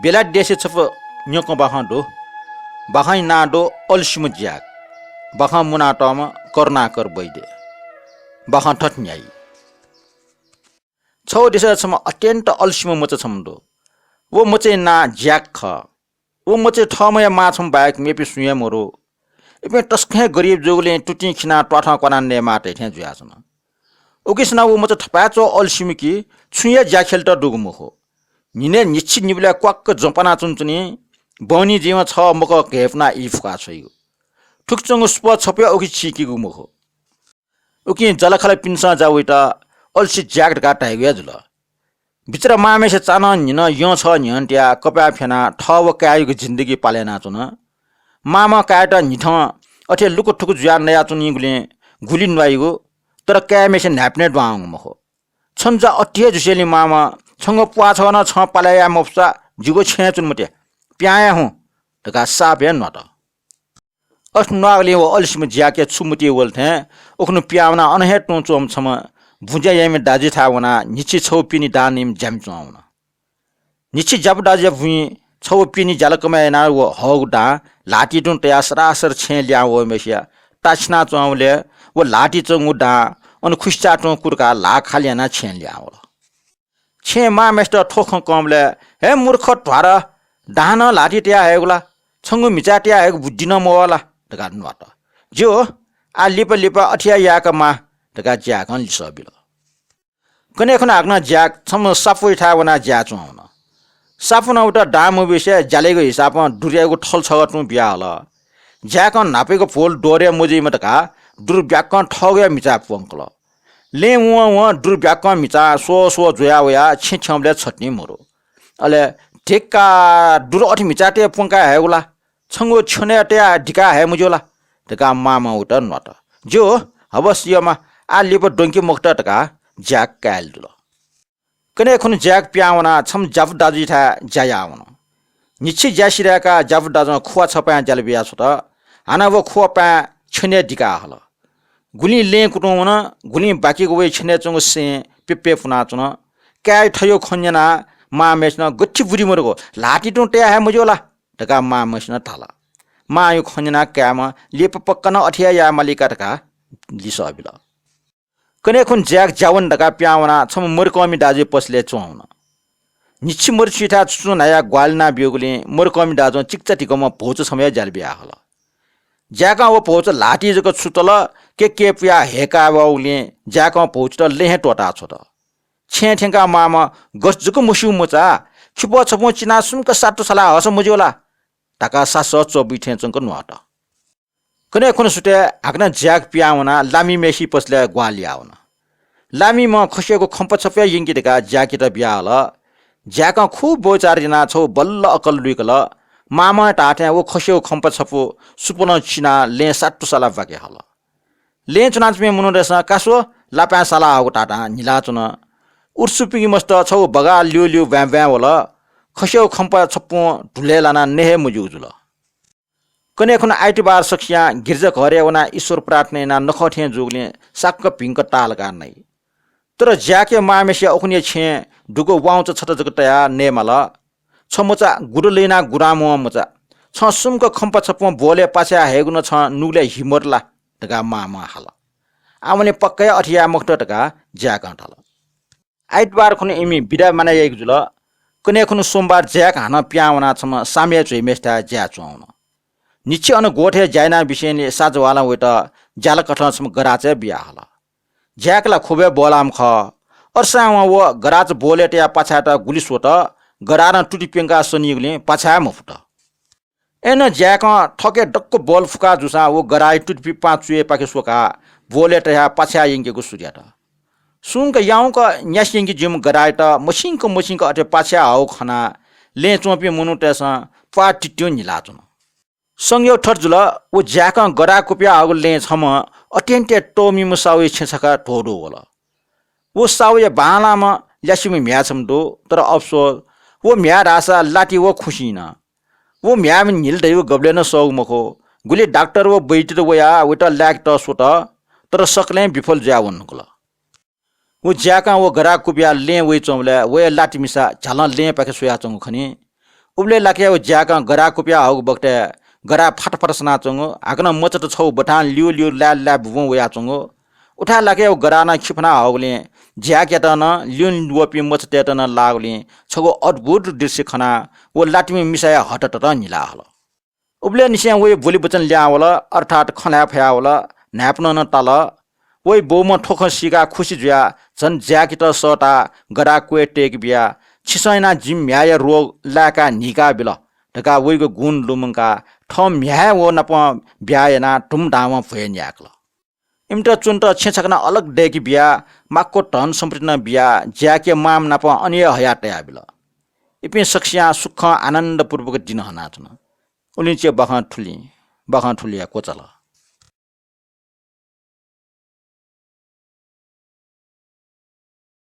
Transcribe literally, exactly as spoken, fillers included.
बेलायत देशय् छपु न्यंकं बाखं दु। बाखंया नां दु अलसिम्ह ज्याक। बाखं मुनातःम्ह करुणाकर वैद्य। बाखं थथे न्ह्याइ। छगू देशय् छम्ह अत्यन्त अलसिम्ह मचा छम्ह दु। व मचाया नां ज्याक खः। व मचाय् थःम्हया मां छम्ह बाहेक मेपिं सुं हे मरु। इपिं तसकं हे गरिब जूगुलिं तुतिं खिनाः त्वाथं क्वानाः नयेमाः तयेथें जुयाच्वन। उकिसनं व मचा थपाय्‌च्वः अलसिम्ह कि छुं हे ज्याख्यलेत दुगु मखु। न्हिनय् न्हिच्छि निबलय् क्वाक्क जँ पानाच्वंच्वनी, बहनी जिं छः मकः घय्‌पुनाः ई फुकाः छ्वइगु। थुकिच्वंगु सुपः छपु हे उखे चीकीगु मखु। उकिं जःलाखःलापिन्सं जा वइत अलसि ज्याक धकाः धाइगु हे जुल। बिचरा मांम्हेसिनं चान्हं न्हिनं यँ छः न्ह्यःने तयाः कपाय् फ्यनाः थः व काय्‌यागु जिन्दगी पाले यानाच्वन। मांम्हं काय्‌यात न्हिथं अथे लुकुथुकु जुयाः नयाच्वनीगुलिं गुलि न्वाइगु, तर काय्‌म्हेसिनं न्हाय्‌पनय् दुहां वंगु मखु। छन्त जा अथे हे जुसेंलि मांम्ह, छंगु प्वाः छगः नं छं पाले याये मफुसा जिगु छेँय् च्वने मते, पिहां हे हुँ धकाः साप हे न्वात। अथे न्वाःगुलिं व अलसिम्ह ज्याकया छु मतिइ वल थें उखुन्हु पिहां वनाः अन हे तुं च्वंम्ह छम्ह बुँज्या याइम्ह दाजुयाथाय् वनाः न्हिच्छि छगू पिने दां नइम्ह ज्यामि च्वं वन। न्हिच्छि ज्यापु दाजुया बुँइ छगू पिने ज्याला कमय् यानाः व हःगु दां ल्हातिइ तुं तयाः सरासर छेँय् लिहां वःम्हेसिया ता छिना च्वंबलय् व ल्हातिइ च्वंगु दां अन खुसिचाः तुं कुतुकाः ल्हाः खालि यानाः छेँय् लिहां वल। छेँय् मांम्हेसित थ्व खँ कंबलय्, "हे मूर्ख ध्वारा, दां नं ल्हातिइ तयाः हयेगु ला? छंगु म्हिचाय् तयाः हयेगु बुद्धि नं मवः ला?" धकाः न्वात। "ज्यू, आः लिपा लिपा अथे हे यायेका माः," धकाः ज्याकं लिसः बिल। कन्हय् खुन्हु हाकनं ज्याक छम्ह सापुयाथाय् वनाः ज्याय् च्वं वन। सापुनं वयात दां मब्यूसे ज्यालय्‌गु हिसाबं दुरुयागु थल छगः तुं बियाहल। ज्याकं न्हापायागु भोल द्वहरे मजुइमा धकाः दुरु ब्याक्कं थःगु हे म्हिचाय् प्वंकल। लँय् वं वं दुरु ब्याक्कं म्हिचां स्वः स्वः ज्वया वयाः छेँ थ्यंबलय् छतिं मरु। अले "धिक्कार, दुरु अथे म्हिचाय् तयाः प्वंका हयेगु ला? छंगु छ्यनय् तयाः दिका हये मज्यू ला?" धकाः मांम्हं वयात न्वात। "ज्यू, हबस यःम्ह, आः लिपा द्वंके मखुत," धकाः ज्याक काय्‌ल दुल। कन्हय् खुन्हु ज्याक पिहां वनाः छम्ह ज्यापु दाजुयाथाय् ज्या याः वन। न्हिच्छि ज्या सिधय्‌काः ज्यापु दाजुं खुवा छपाँय् ज्याला बिया छ्वत। हानं व खुवापाँय् छ्यनय् दिका हल। गुलिं लँय् कुतुं वन, गुलिं बाकीगु वइ छ्यनय् च्वंगु सें प्यप्यपुनाच्वन। काय्‌या थज्याःगु खँ न्यनाः मांम्हेसिनं "गथे बुद्धि मदुगु, ल्हातिइ तुं तयाः हये मज्यू ला?" धकाः मांम्हेसिनं धाल। मांयागु खँ न्यनाः काय्‌म्हं "लिपा पक्का नं अथे हे याये माली का," धकाः लिसः बिल। कन्हय् खुन्हु ज्याक ज्या वने धकाः पिहां वनाः छम्ह मरुकःमि दाजुया पसलय् च्वं वन। न्हिच्छि मरुच्वंयाथाय् छुं छुं न्हायाः ग्वाहालि याना ब्यूगुलिं मरुकःमि दाजुं चिकिचा धिकःम्ह भौचा छम्ह हे ज्याला बिया हल। ज्याकं व भौचा ल्हातिइ जक छुतल, केकेपुयाः हय्‌का वःगुलिं ज्याकं भौचायात लँय् हे त्वःता छ्वत। छेँय् थ्यंकाः मांम्हं "गथे जक मस्यूम्ह मचा, खिपः छपुं चिनाः सुम्क सात्तु साला हःसा मज्यू ला?" धकाः सासः च्वबुइ थें च्वंक न्वात। कन्हय् खुन्हु सुथय् हाकनं ज्याक पिहां वनाः लामिम्हेसिया पसलय् ग्वाहालि याः वन। लामिम्हं खसियागु खम्पा छपु हे यंकि धकाः ज्याकयात बिया हल। ज्याकं खूब ब्वःचार यानाः छगू बल्ल अकल लुइकल। मांम्हं धाःथें व खसियागु खम्पा छपु सुपलं चिनाः लँय् सात्तु साला बाके हल। लँय् च्वनाच्वंपिं मनूतय्‌सं "का स्व, लापाय् साला हःगु" धाधां न्हिलाच्वन। उतसुपिं मस्त छगू बगाः ल्यूल्यू ब्वाँय् ब्वाँय् वल। खसियागु खम्पा छपुं धुलय् लानाः नये हे मज्यूगु जुल। कन्हय् खुन्हु आइतबार सकसियां गिर्जाघरय् वनाः ईश्वर प्रार्थना यानाः नखः थें जूगुलिं साक्क भिंक ताःलाकाः नइ। तर ज्याकया मांम्हेसिया उखुन्हुया छेँय् दुगु वाउँचा छता जक तयाः नये माल। छ मचा गुदँ लइनाः गुदां मुंवं मचा। छं सुम्क खम्पा छपुं ब्वलय् पाछाय् हयेगु नं छं नुगलय् हि मदु ला धकाः मांम्हं हाल। आवंलि पक्का हे अथे याये मखुत धकाः ज्याकं धाल। आइतबार खुन्हु इमि बिदा माना याइगु जुल। कन्हय् खुन्हु सोमबार ज्याक हानं पिहां वनाः छम्ह सामय् ज्वइम्हेसिथाय् ज्याय् च्वं वन। न्हिच्छि अन ग्वथय् ज्या यानाबिसेंलि साजवालं वयात ज्यालाकथं छम्ह गराच हे बिया हल। ज्याक ला ख्वबय् बल्लाःम्ह खः। अथेसां वं व गराच ब्वलय् तयाः पाछाय्‌यात गुलि स्वत, गराचं तुति प्यंकाः सनीगुलिं पाछाय् हे मफुत। अय्‌नं ज्याकं थःके दक्व बल फुका जूसां व गराःया तुतिपिं पां चुय्‌पाखे स्वकाः ब्वलय् तयाः पाछाय् यंकेगु सुरु यात। सुंक याउँक न्यासि यंके ज्यूम्ह गराःयात मछिंक मछिंक अथे पाछाय् हःगु खनाः लँय् च्वंपिं मनूतय्‌सं प्वाः तित्तिं न्हिलाच्वन। संयोग थथे जुल, व ज्याकं गराः कुप्याः हःगु लँय् छम्ह अत्यन्त हे तःमिम्ह साहुया छेँ छखाः ध्वदु वल। व साहुया बांलाःम्ह ल्यासेम्ह म्ह्याय् छम्ह दु, तर अफसोस, व म्ह्याय् धाःसा लाति व खुसिं नं। व म्ह्याय्‌म्ह न्हिल धइगु गबलें नं सःगु मखु। गुलि डाक्टर व वैद्यत वयाः वयात लाय्‌केत स्वत, तर सकलें विफल जुयाः वन धुंकल। व ज्याकं व गराः कुप्याः लँय् वइच्वंबलय् वया लाति मिसा झ्यालं लँय्‌पाखे स्वयाच्वंगु खनी। उबलय् लाक्याव ज्याकं गधा कुप्याः हःगु बखतय् गधा फात फात सनाच्वंगु, हाकनं मचात छगू बथां ल्यू ल्यू लाय् लाय् बुबुं वयाच्वंगु। उथाय् लाक्याव गधानं खिफना हःगुलिं ज्याकयात नं ल्यूने वःपिं मचातय्त नं लाःगुलिं छगू अद्भुत दृश्य खनाः व लातिमि मिसाया हत ततं न्हिला हल। उबलय् निसें वइ बोलिवचन ल्याहां वल, अर्थात् खँ ल्हाये फयावल। न्हाय्पनं नं ताल। वइ बौम्हं थ्व खँ सीकाः खुसि जुयाः झन ज्याकयात सःताः गधा क्वय् तय्के बियाः, "छिसं यानाः जिमि म्ह्याय्‌या रोग लाय्‌काः न्हीका बिल" धकाः वइगु गुण लुमंकाः थः म्ह्याय् व नाप ब्याहा यानाः धुमधामं भ्वय् न्यायेकल। इमित च्वनेत छेँ छकनं अलग दय्‌के बियाः माक्व धन सम्पत्ति नं बियाः ज्याकया मांम्ह नाप अन हे हयाः तयाबिल। इपिं सकसियां सुखं आनन्दपूर्वक दिन हनाच्वन। उलिंचे बाखं थुलिं, बाखं थुलिया क्वचाल।